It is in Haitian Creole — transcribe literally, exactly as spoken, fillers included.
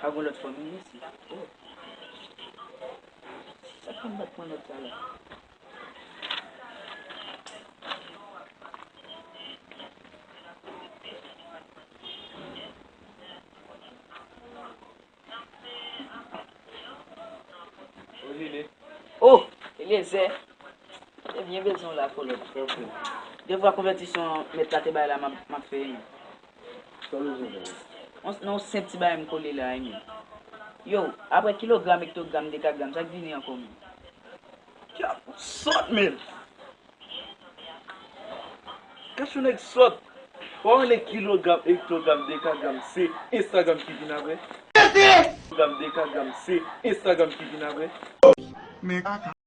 Pa gen lòt fòm, wi, mèsi. Oh. Sa k fè m pa t pran lòt sa la? Oh, Eliezer. Te byen bezwen w la, kolonèl. Devwa konvètisyon mèt la te bay la, m ap, m ap fè, men. Sa w bezwen fè? On, nan yon senp ti bagay m kole la, men. Yo, apre kilogram, ektogram, dekagram, sa k vini ankò, men? Dyab, sòt, men. Kach yon nèg sòt. Ou pa wè kilogram, ektogram, dekagram, se Instagram ki vin apre? Kilogram, dekagram, se Instagram ki vin apre? Men kaka.